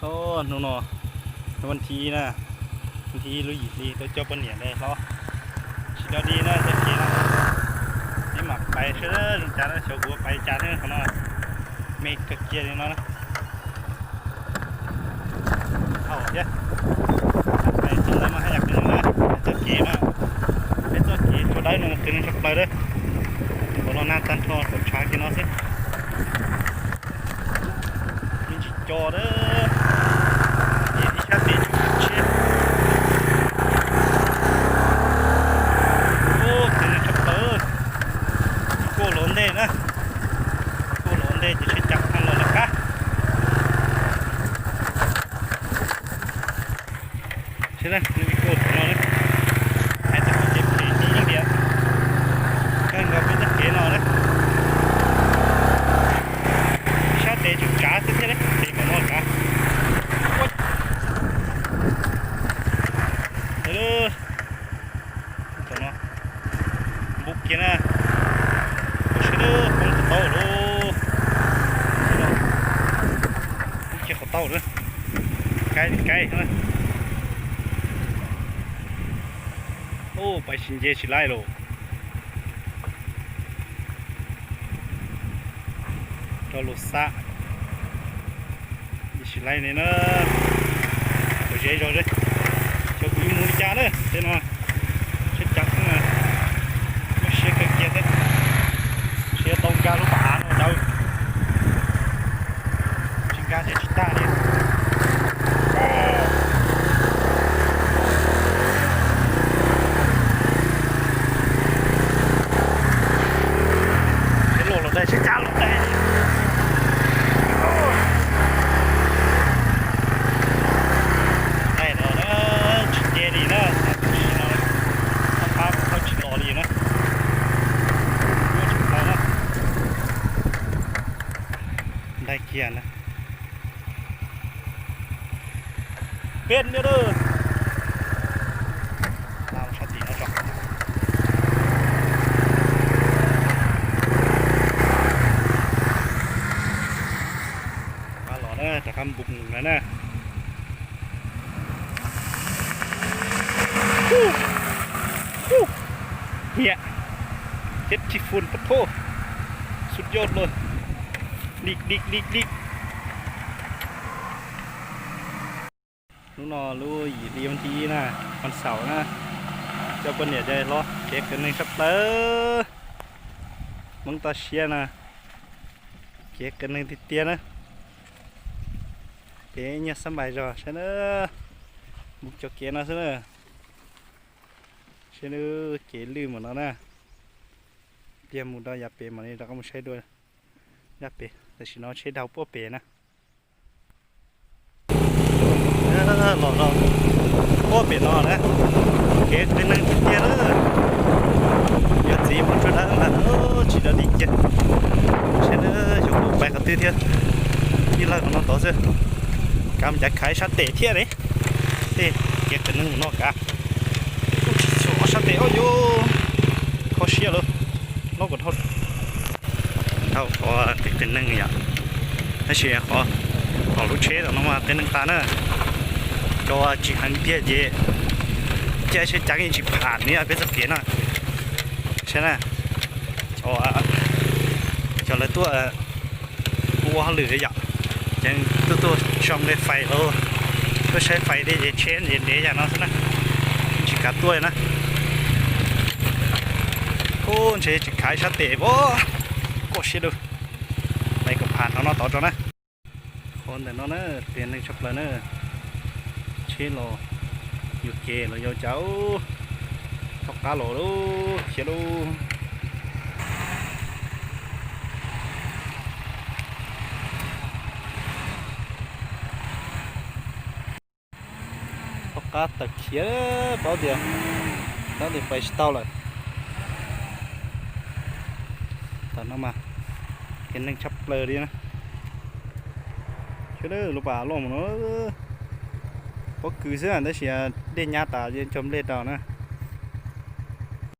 Hnub no, hnub vas thib ib na, vas thib ib lub yim hli tuaj coj poj niam de hlob. Tsis dog dig na, txoj kev no peb mam pais seb zoo cas na, xyov kuv pais cas thiab qhov no, me kawg kiag li no na. Thaum thiab, pais txog ntawd mas haj yam kawg na, txoj kev mas, peb txoj kev tsua dawb no kawg neeg tshaj plaws lawm. Ua los nag tag nrho tau tshav kiag no xwb. Me ntsis co a, ib sab tes tsheb. Ub, kawg neeg tshaj plaws. Kuj los ntej na, kuj los ntej ces seb cas los lawm qab. Seb na, kuj no na, hais tias ces phem ib tiam, kawg nkaus peb txoj kev no na. Sab tes tseem tsav xwb thiab, tes kom no tsav. Ua, no, npum kiag na, ua si lawm, poob qhov tau lawm, poob kiag qhov tau lawm, kaib kaib na. Ub, pais tsis nce tsis laib lawm. Rau lus xav, tsis laib li na. Kuv zeb zog xwb, xyov kuv yuav mus li cas na, tej no seb cas xwb na. Muaj siab kawg kiag thiab, siab tau nkag lub pas av no dawb, tsis nkag ces tsis tag li. Seb luaj los daig, seb cab los daig li. Daig no na, tsis nce li na, tam sim no, pab pab tsis los li na. Nyuaj tsis tau na. Daig kiag na. Peb nyob lawm. Los sab tim no tso. Rov qab los na, rov qab npum lawm na. Hiam, hiam tib fun pab thoj, sub yoj lawm, dim dim dim dim. Hnub no lub yim hli vas thib ib na, vas xaum na, coj poj niam coj hlob, kev qias neeg tshaj plaws, Hmoob toj siab na, kev qias neeg tiag tiag na. Peb nyob xab npais zog saib na, mus cov kev no xwb na, saib na, kev lwj mus no na, tiag mus rau yav pem mam li rov qab mus saib dua yav pem, tam sim no tsheb daug puag pem na. Los rau puag pem no na, kev qias neeg tiag tiag na. Yuav txiv mus tsuag dawb ntag, tsis dog dig kiag. Saib na, xyov kuv pais qhov twg thiab, ib lawg qhov no tod xwb. Kav mus cav khav sab tes thiab ne. Tej kev qias neeg no kav, kuj tsis tshua sab tes os, yuav kho siab lawm, lob kom dhau. Dhau qhov kev qias neeg yom, tab sis qhov, qhov lub tsheb no mas qias neeg tas na. Cov tsis heev tiag ces caij sab cav yeej tsis pham li peb txoj kev no. Saib na, cov, cov lawv tuaj ua hauj lwm yom, ces tuaj tuaj so nqe fais los, tuaj saib fais tej ces tsheb ntev ntev yam no xwb na, tsis kav tuaj na. Ub, ntshe tsis khav sab tes os, kho siab lawm. Pais kom pham no no tod tso na. Qhov ntawm no na, qias neeg tshaj plaws na. Tsheb los yuam kev los yau cas, thaub qab los lawm, khiav lawm. Thaub qab tawm khiav, paub tias, paub tias pais tsis tau lawm. Tam no mas qias neeg tshaj plaws li na. Lub pas loj mus no, pob kws xwb tab sis dej nyab tas cog nplej rau na.